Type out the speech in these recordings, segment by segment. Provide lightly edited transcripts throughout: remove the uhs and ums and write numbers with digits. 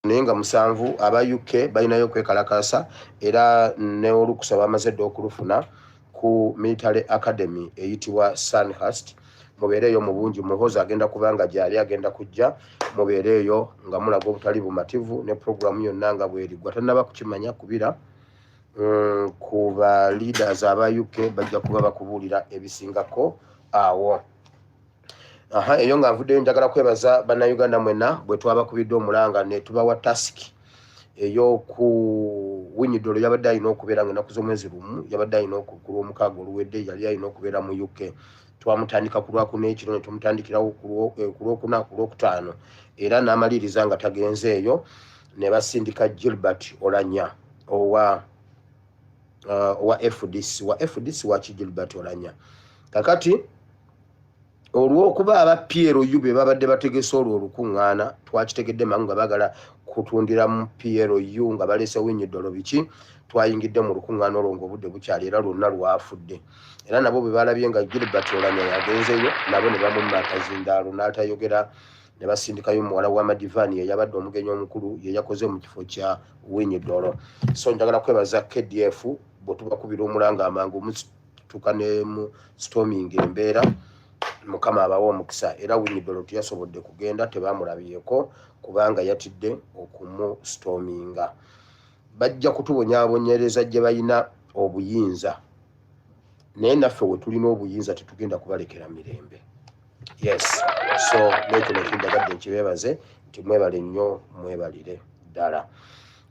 Naye nga 7 aba UK balinayo okwekalakaasa, era ne olukusa bamaze dda okulufuna ku Military Academy eyitibwa Sandhurst. Mubeereeyo mu bungi. Muhoozi agenda kubanga gyali, agenda kujja. Mubeereeyo nga mulaga obutali bumativu ne puroguramu yonna nga bwerigwa. Tannaba kukimanya kubira ku ba leaders aba UK, bajja kuba bakubuulira ebisingako awo. Aha, eyo nga nvuddeyo, njagala kwebaza Bannayuganda mwenna bwe twabakubidde omulanga ne tubawa task ey'oku Owiny Dollo. Yabadde alina okubeera nga ennaku z'omwezi 1, yabadde alina ku Lwomukaaga oluwedde yali alina okubeera mu UK. Twamutandika ku Lwakuna ekiro ne tumutandikirawo ku Lwokuna, ku Lwokutaano, era n'amaliriza nga tagenzeeyo, ne basindika Gilbert Olanya owa FDC, wa FDC waki Gilbert Olanya. Kakati olw'okuba aba PLU be babadde bategese olwo olukuŋŋaana, twakitegedde mangu nga baagala kutundira mu PLU nga baleese Owiny Dollo biki. Twayingidde mu lukuŋŋaana olwo ng'obudde bukyali, era lwonna lwafudde. Era nabo bwe balabye nga Gilbert Olanya yagenzeyo, nabo ne bamumma akazindaalo n'atayogera, ne basindikayo muwala wa Madivaani, yeyabadde omugenyi omukulu, ye yakoze mu kifo kya Owiny Dollo. So njagala kwebaza KDF, bwe tubakubira omulanga amangu mutuka ne mu storming embeera. Mukama abawe omukisa. Era Owiny Dollo teyasobodde kugenda, tebamulabyeko kubanga yatidde okumustorminga. Bajja kutubonyaabonyereza gye balina obuyinza, naye naffe we tulina obuyinza tetugenda kubalekera mirembe. Yes, so nekyo nakyo njagadde nkibeebaze nti mwebale nnyo, mwebalire ddala.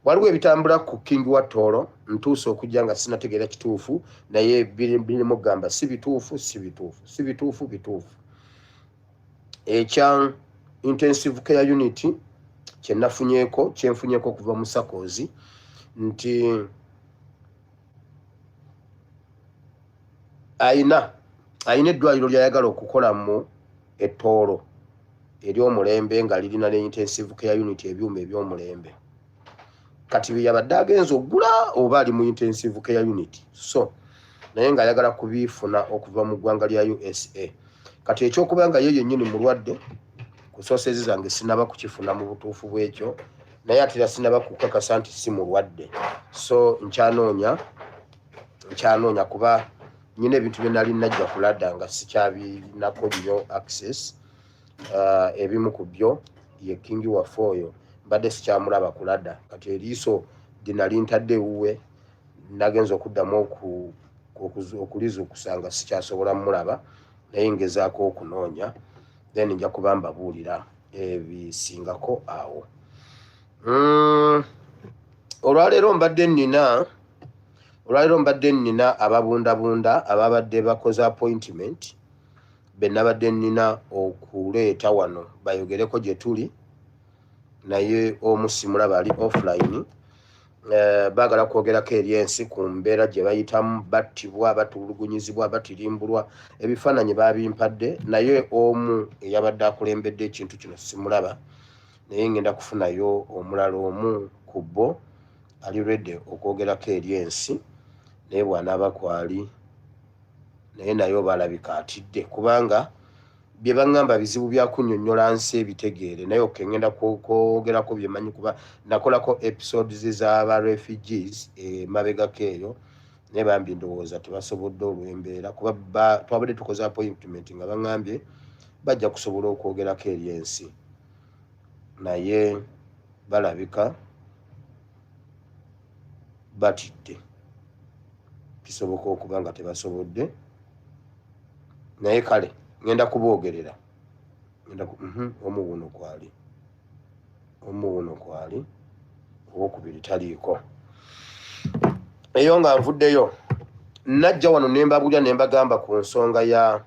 Waliwo ebitambula ku King wa Tooro. Ntuuse okujja nga sinategeera kituufu, naye birimu kugamba si bituufu, si bituufu, si bituufu, bituufu. Ekya intensive care unit kyenafunyeeko, kyenfunyeeko okuva mu SACCOs, nti ayina eddwaliro lyayagala okukola mu Etooro ery'omulembe nga lirina ne intensive care unit, ebyuma eby'omulembe. Kati bye yabadde agenza oggula oba ali mu intensive care unit, so naye ng'ayagala kubifuna okuva mu ggwanga lya USA. Kati ekyokuba nga ye yennyini mulwadde, ku sources zange sinaba kukifuna mu butuufu bw'ekyo, naye ate era sinaba kukakasa nti si mulwadde. So nkyanoonya, nkyanoonya, kuba nyina ebintu bye nali najja kulada nga sikyabinako nnyo access. Ebimu ku byo ye King waffe oyo mbadde sikyamulaba kulada. Kati eriiso linali ntadde ewuwe, nagenza okuddamu okulizuukusa nga sikyasobola mulaba, naye ngezaako okunoonya, then nja kuba mbabuulira ebisingako awo. Olwaleero mbadde nnina ababundabunda ababadde bakoze appointment be nabadde nnina okuleeta wano bayogereko gye tuli, naye omu simulaba, ali offline. Baagala kwogerako eri ensi ku mbeera gye bayitamu, battibwa, batulugunyizibwa, batirimbulwa. Ebifaananyi babimpadde, naye omu eyabadde akulembedde ekintu kino simulaba, naye ngenda kufunayo omulala omu ku bo ali ready okwogerako eri ensi, naye bw'anaaba kwali, naye naye oba alabika atidde, kubanga bye baŋŋamba bizibu bya kunnyonnyola nsi ebitegeere. Naye okay, ngenda kwogerako bye mmanyi, kuba nakolako episodes z'aba refugees emabegako eyo, naye bambi ndowooza tebasobodde olw'embeera, kuba twabadde tukoze appointment nga baŋŋambye bajja kusobola okwogerako eri ensi, naye balabika batidde. Kisoboka okuba nga tebasobodde, naye kale ngenda kuboogerera. Omu wuno kwali, omu wuno kwali, owokubiri taliiko. Eyo nga nvuddeyo, najja wano ne mbabulya ne mbagamba ku nsonga ya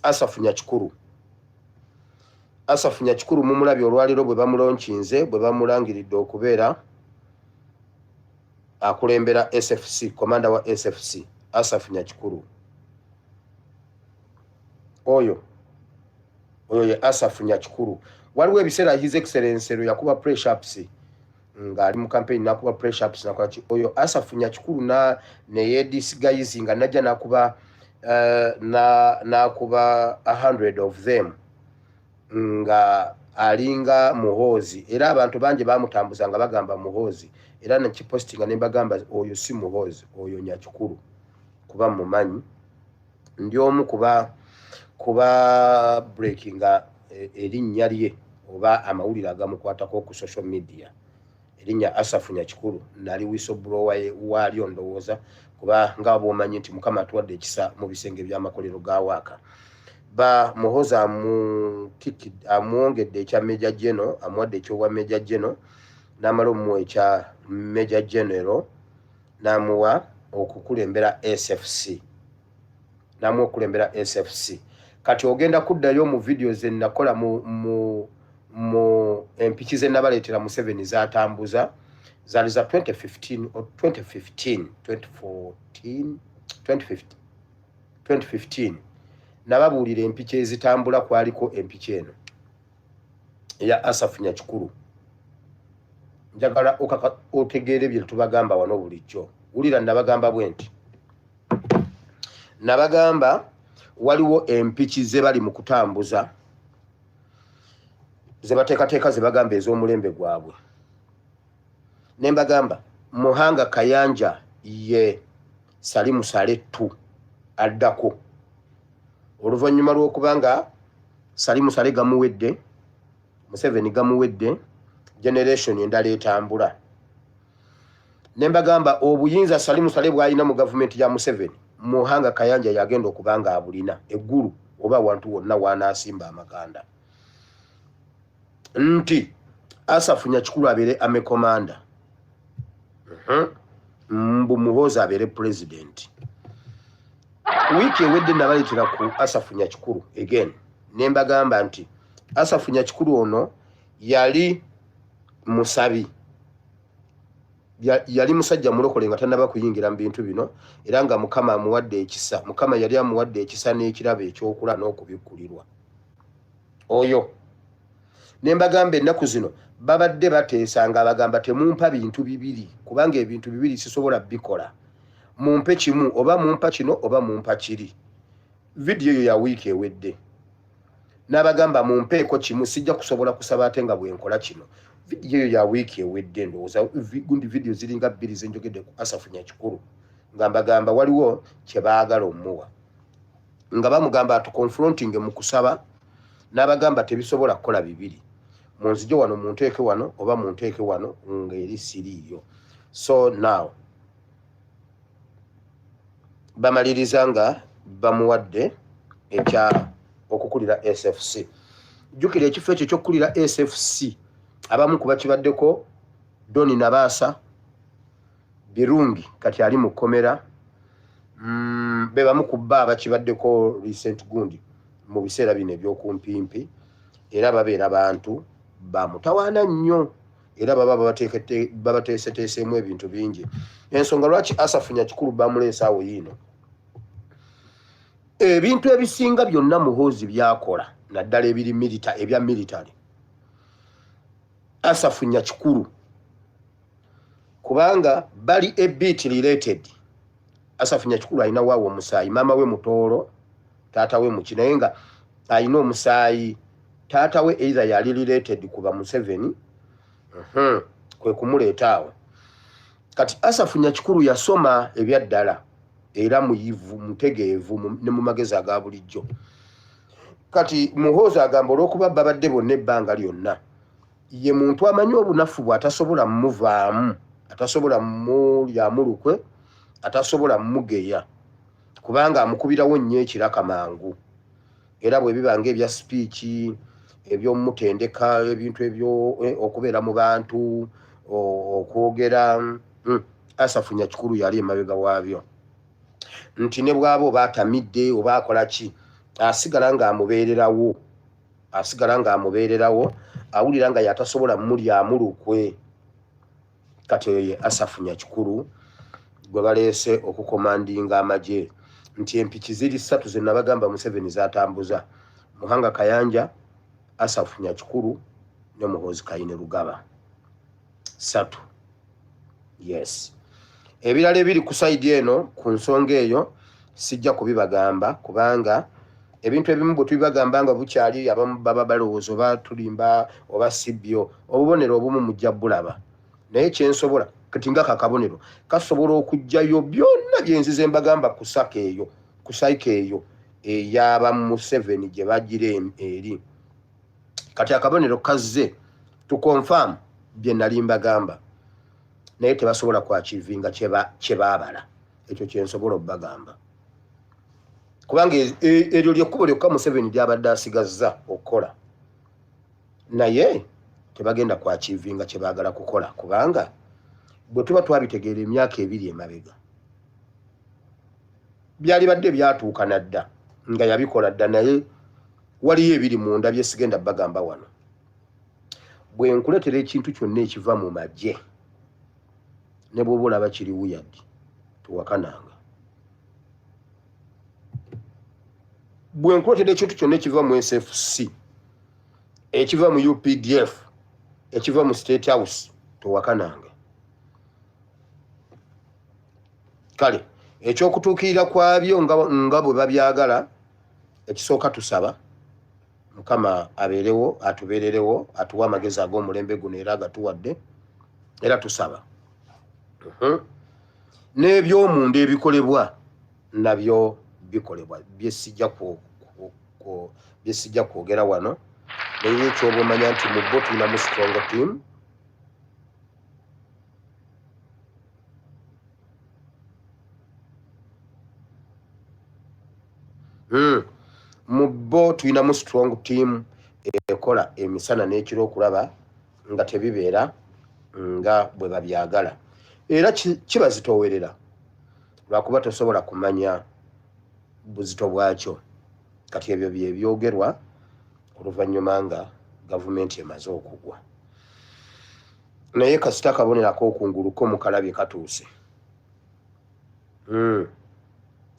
Asafu Nyakikuru. Asafu Nyakikuru mumulabye olwaleero bwe bamulonkinze, bwe bamulangiridde okubeera akulembera SFC, komanda wa SFC. Asafu Nyakikuru oyo, oyo ye Asafu Nyakikuru. Waliwo ebiseera His Excellence lwe yakuba press ups ng'ali mu campaign, nakuba press ups, nakola ki. Oyo Asafu Nyakikuru na neyedisguise nga najja nakuba nakuba 100 of them nga Alinga Muhoozi, era abantu bangi bamutambuza nga bagamba Muhoozi, era nekipositinga ne mbagamba oyo si Muhoozi, oyo Nyakikulu, kuba mumanyi ndi omu kuba breakinga erinnya lye oba amawulire agamukwatako ku social media. Erinnya Asafu Nyakikulu nali whistleblower waalyo, ndowooza kuba nga bwomanyi nti Mukama atuwadde ekisa mu bisenge by'amakolero ga waaka. Ba Muhoozi amwongedde ekya Major General, amuwadde ekyobwa Major General, n'amala omuwa ekya Major General, n'amuwa okukulembera SFC, n'amuwa okukulembera SFC. Kati ogenda kuddayo mu vidiyo ze nakola mu empiki ze nabaleetera Museveni zatambuza, zaali za 2015 or 2015, 2014, 2015, 2015. Nababuulira empiki ezitambula, kwaliko empiki eno eya Asafu Nyakikulu. Njagala otegeere bye tubagamba wano bulijjo. Wulira, nabagamba bwe nti, nabagamba waliwo empiki ze bali mu kutambuza, ze bateekateeka, ze bagamba ez'omulembe gwabwe. Ne mbagamba Muhanga Kayanja ye Salimu Sale 2 addako, oluvannyuma lw'okuba nga Salimu Sale gamuwedde, Museveni gamuwedde, generation endala etambula. Ne mbagamba obuyinza Salimu Sale bw'alina mu gavumenti ya Museveni, Muhanga Kayanja yagenda okuba nga abulina eggulu oba awantu wonna w'anaasimba amakanda, nti Asafu Nyakikulu abeere army commander, Mbu Muhoozi abeere president. Wiiki ewedde nabaleetera ku Asafu Nyakikulu again, ne mbagamba nti Asafu Nyakikulu ono yali musabi, yali musajja mulokole nga tanaba kuyingira mu bintu bino, era nga Mukama amuwadde ekisa. Mukama yali amuwadde ekisa n'ekirabo ekyokula n'okubikkulirwa oyo. Ne mbagamba ennaku zino babadde bateesa nga bagamba, "Temumpa bintu bibiri, kubanga ebintu bibiri sisobola bikola. Mumpe kimu, oba mumpa kino oba mumpa kiri." Vidiyo eyo ya wiiki ewedde. N'abagamba, "Mumpeeko kimu, sijja kusobola kusaba ate nga bwenkola kino." Vidiyo eyo ya wiiki ewedde. Ndowooza gundi vidiyo ziringa bbiri zenjogedde ku Asafu Nyakikulu, nga mbagamba waliwo kye baagala omuwa, nga bamugamba atuconfronting mu kusaba, n'abagamba tebisobola kukola bibiri, munzije wano munteeke wano oba munteeke wano, ng'eri siriiyo. So now bamaliriza nga bamuwadde ekya okukulira SFC. Jjukira ekifo ekyo ekyokukulira SFC, abamu kuba kibaddeko Doni Nabaasa Birungi, kati ali mu kkomera. Be bamu ku bba abakibaddeko recent gundi mu biseera bino ebyokumpimpi, era babeera bantu bamutawaana nnyo, era baba babateeseteeseemu ebintu bingi. Ensonga lwaki Asafu Nyakikulu bamuleese awo, yiino: ebintu ebisinga byonna Muhoozi byakola, naddala ebiri ebya military, Asafu Nyakikulu, kubanga bali a bit related. Asafu Nyakikulu alina waawe omusaayi, maama we Mutoolo, taata we muki, naye nga alina omusaayi, taata we either yali related kuba Museveni, kwe kumuleeta awo. Kati Asafu Nyakikulu yasoma ebyaddala, era muyivu, mutegeevu ne mu magezi aga bulijjo. Kati Muhoozi agamba olw'okuba babadde bonna ebbanga lyonna, ye muntu amanyi obunafu bwe, atasobola muvaamu, atasobola mulyamu lukwe, atasobola mugeya, kubanga amukubirawo nnyo ekiraka mangu. Era bwe biba nga ebya speech, ebyomutendeka, ebintu ebyo, okubeera mu bantu, okwogera, Asafu Nyakikulu yali emabega waabyo, nti ne bwaba oba atamidde oba akola ki, asigala ng'amubeererawo, asigala ng'amubeererawo, awulira nga yatasobola mulyamu lukwe. Kati oyo ye Asafu Nyakikulu gwe baleese okukomandinga amagye, nti empiki ziri ssatu ze nabagamba Museveni zatambuza: Muhanga Kayanja, Asafu Nyakikulu ne Muhoozi Kaine Rugaba, ssatu. Yes, ebirala ebiri ku side eno ku nsonga eyo sijja kubibagamba, kubanga Ebintu ebimu bwe tubibagamba nga bukyali, abamu baba balowooza oba tulimba oba si byo. Obubonero obumu mujja bulaba, naye kyensobola kati nga kakabonero kasobola okuggyayo byonna byenzize mbagamba ku saka eyo, ku saika eyo eyaba Museveni gye bagira eri. Kati akabonero kazze to confirm bye nali mbagamba, naye tebasobola kwakivinga kye baabala. Ekyo kyensobola obbagamba, kubanga eryo lyekkubo lyokka Museveni lyabadde asigazza okukola, naye tebagenda kwakivinga kye baagala kukola, kubanga bwe tuba twabitegeera emyaka 2 emabega byalibadde byatuuka nadda nga yabikola dda. Naye waliyo ebiri munda byesigenda bagamba wano. Bwe nkuleetera ekintu kyonna ekiva mu magye, ne bw'oba olaba kiri wuyadi, tewakananga. Bwe nkuleetera ekintu kyonna ekiva mu SFC, ekiva mu UPDF, ekiva mu State House, tewakananga. Kale ekyokutuukirira kwabyo nga bwe babyagala, ekisooka tusaba Mukama abeerewo, atubeererewo, atuwe amagezi ag'omulembe guno, era agatuwadde, era tusaba n'ebyomunda ebikolebwa nabyo bikolebwa byesijja kwogera wano. Naye ekyoba omanya nti mu bo tulinamu strong team. Mu bo tulinamu strong team ekola emisana n'ekiro okulaba nga tebibeera nga bwe babyagala, era kibazitoowerera lwakuba tosobola kumanya buzito bwakyo. Kati ebyo bye byogerwa oluvannyuma nga gavumenti emaze okugwa, naye kasita akabonero ak'okungulu ko mukalabye katuuse.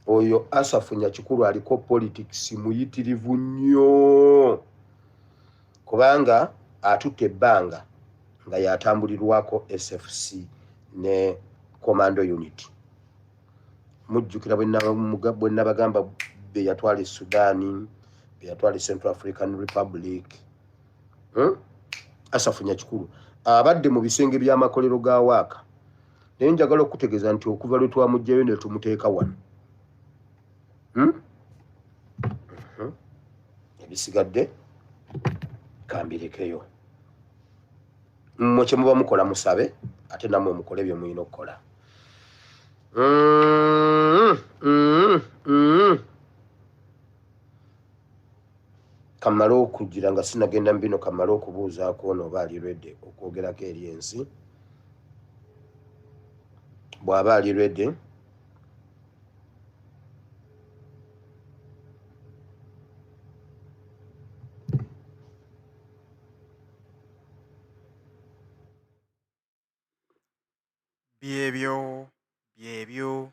Oyo Asafu Nyakikulu aliko politics muyitirivu nnyo, kubanga atutte ebbanga nga yatambulirwako SFC ne commando unit. Mujjukira bwe nabagamba be yatwala e Sudan, be yatwala e Central African Republic. Asafu Nyakikulu abadde mu bisenge by'amakolero ga waaka, naye njagala okutegeeza nti okuva lwe twamuggyayo ne tumuteeka wano, Ebisigadde kambirekeyo mmwe kye muba mukola, musabe ate nammwe mukole bye mulina okukola. Kamale okugira nga sinagenda mu bino, kamale okubuuzaako ono oba ali ready okwogerako eri ensi. Bw'aba ali ready, Byebyo, byebyo,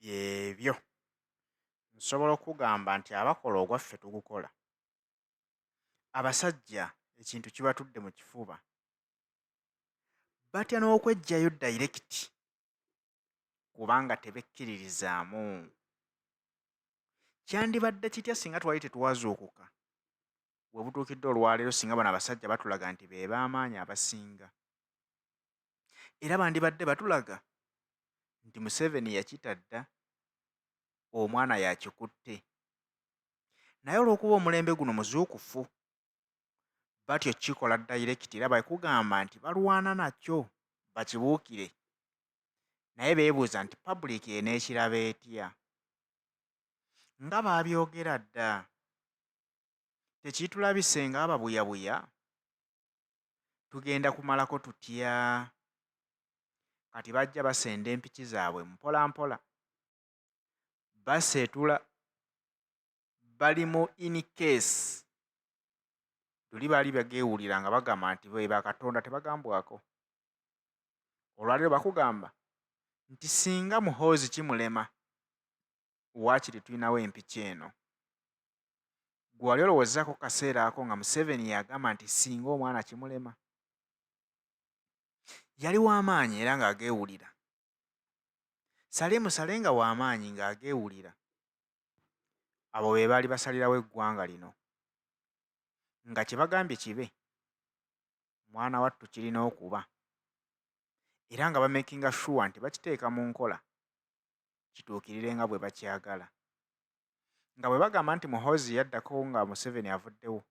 byebyo. Nsobola okukugamba nti abakola ogwaffe tugukola. Abasajja ekintu kibatudde mu kifuba. Batya n'okweggyayo dayirekiti kubanga tebekkiririzaamu. Kyandibadde kitya singa twali tetwazuukuka we butuukidde olwaleero singa bano abasajja batulaga nti be b'amaanyi abasinga? Era bandibadde batulaga nti Museveni yakita dda, omwana y'akikutte. Naye olw'okuba omulembe guno muzuukufu, batyo kikola dayirekiti era bakugamba nti balwana nakyo bakibuukire. Naye beebuuza nti public eneekiraba etya? Nga baabyogera dda, tekitulabise ng'ababuyabuya? Tugenda kumalako tutya? Kati bajja basenda empiki zaabwe mpola mpola, baseetula, bali mu in case. Luli baali bageewulira nga bagamba nti be bakatonda tebagambwako. Olwaleero bakugamba nti singa Muhoozi kimulema, waakiri tulinawo empiki eno. Ggwe wali olowoozaako ku kaseera ako nga Museveni yagamba nti singa omwana kimulema? Yali w'amaanyi era ng'ageewulira. Salim Saleh nga w'amaanyi ng'ageewulira. Abo be baali basalirawo eggwanga lino. Nga kye bagambye kibe, mwana wattu kirina okuba. Era nga bamakinga sure nti bakiteeka mu nkola kituukirire nga bwe bakyagala. Nga bwe bagamba nti Muhoozi yaddako nga Museveni avuddewo,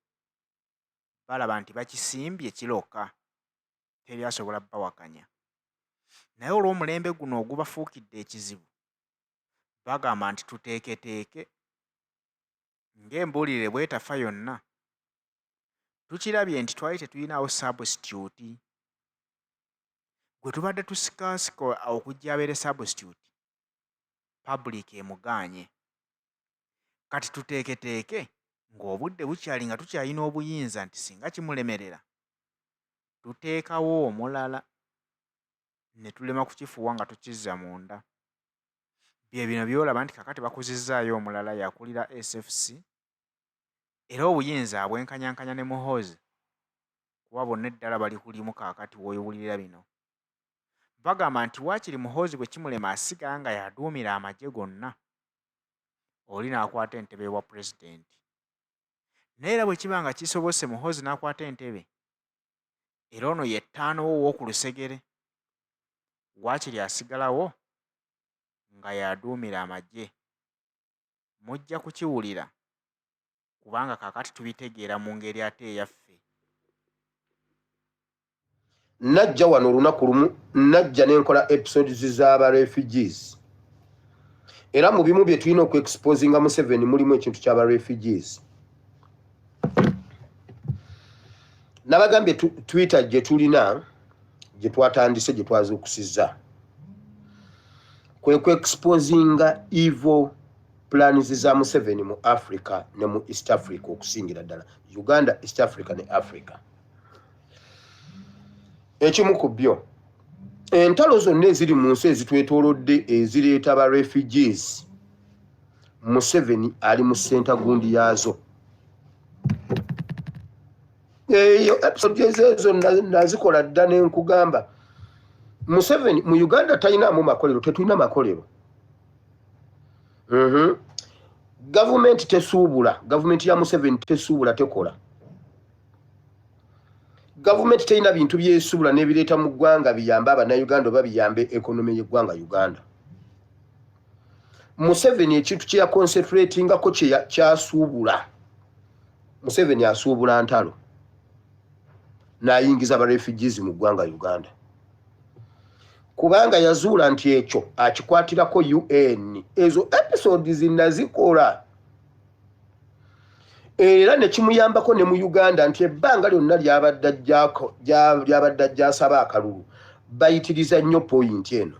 balaba nti bakisimbye kiroka, teri asobola bawakanya. Naye olw'omulembe guno ogubafuukidde ekizibu, bagamba nti tuteeketeeke ng'embuulire bw'etafa yonna. Tukirabye nti twali tetulinaawo substitute. Gwe tubadde tusikaasika okujja abeere substitute, public emugaanye. Kati tuteeketeeke ng'obudde bukyali nga tukyalina obuyinza nti singa kimulemerera, tuteekawo omulala ne tulema kukifuuwa nga tukizza munda. Bye bino by'olaba nti kaakati bakuzizzaayo omulala y'akulira SFC era obuyinza abwenkanyankanya ne Muhoozi kuba bonna eddala bali ku limu kaakati w'oiwulirira bino. Bagamba nti waakiri Muhoozi bwe kimulema asigala nga y'aduumira amagye gonna oli n'akwata entebe y'obwapulezidenti. Naye era bwe kiba nga kisobose Muhoozi n'akwata entebe era ono ye ttaano wo ow'oku lusegere waakiri asigalawo nga y'aduumira amagye. Mujja kukiwulira kubanga kaakati tubitegeera mu ngeri ate eyaffe. Najja wano olunaku lumu, najja ne nkola episodes z'aba refugees, era mu bimu bye tulina okuexposinga Museveni mulimu ekintu ky'aba refugees. Nabagambye Twitter gye tulina, gye twatandise, gye twazuukusizza, kwe kuexposinga evil plans za Museveni mu Africa ne mu East Africa, okusingira ddala Uganda, East Africa ne Africa. Ekimu ku byo, entalo zonna eziri mu nsi ezitwetoolodde ezireeta ba refugees, Museveni ali mu senta gundi yaazo. Eyo episode ezo nazikola dda ne nkugamba Museveni mu Uganda talinaamu makolero, tetulina makolero. Gavumenti tesuubula, gavumenti ya Museveni tesuubula, tekola. Gavumenti terina bintu byesuubula n'ebireeta mu ggwanga biyambe Abannayuganda oba biyambe ekonome y'eggwanga Uganda. Museveni ekintu kye yakonsentratingako kyasuubula, Museveni asuubula ntalo n'ayingiza ba refugees mu ggwanga Uganda, kubanga yazuula nti ekyo akikwatirako UN. Ezo episodes nazikola era ne kimuyambako ne mu Uganda nti ebbanga lyonna lyabadde ajjasaba akalulu bayitiriza nnyo point eno.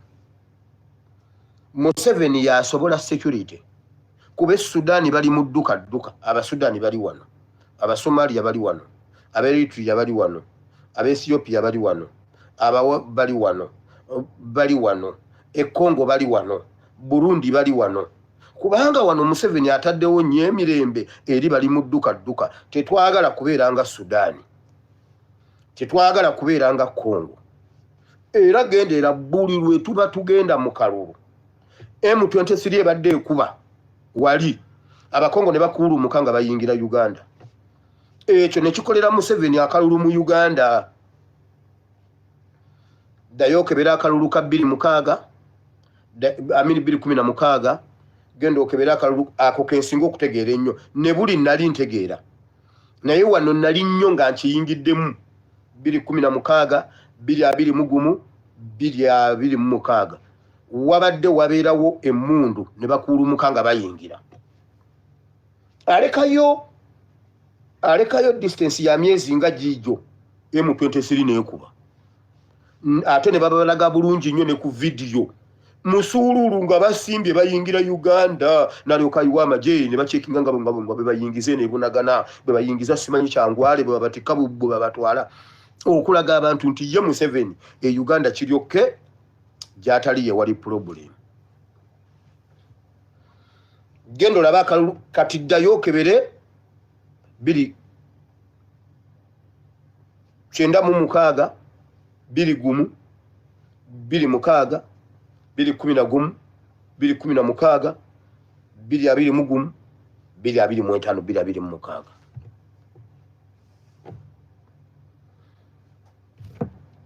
Museveni yasobola security, kuba Sudan bali mu dduka dduka, Abasudaani bali wano, Abasomalia bali wano, Aberitria bali wano, Abaethiopia bali wano, abawa bali wano, bali wano, e Congo bali wano, Burundi bali wano. Kubanga wano Museveni ataddewo nnyo emirembe, eri bali mu dduka dduka. Tetwagala kubeera nga Sudaani, tetwagala kubeera nga Congo. Era gendeera buli lwe tuba tugenda mu kalulu, M23 ebadde ekuba wali Abakongo ne bakuulumuka nga bayingira Uganda. Ekyo ne kikolera Museveni akalulu mu Uganda. Ddayo okebera akalulu ka 2006, amini 2016, genda okebera akalulu ako kensinga okutegeera ennyo. Ne buli nali ntegeera, naye wano nali nnyo nga nkiyingiddemu 2016, 2021, 2026, wabadde wabeerawo emmundu ne bakuulumuka nga bayingira. Alekayo distance ya myezi nga giijo M23 neekuba, ate ne babalaga bulungi nnyo ne ku vidiyo musuululu nga basimbye bayingira Uganda, nalyoka ayiwa amagye ne bacekinga nga nga bwe bayingiza eno ebunagana, bwe bayingiza simanyi Kyangwale, bwe babatikka, bwe babatwala, okulaga abantu nti ye Museveni e Uganda kiryokke gy'atali ye wali problem. Genda olabe akalulu kati, ddayo okebere 2096, 21, 26, 2011, 2016, 2021, 225 226.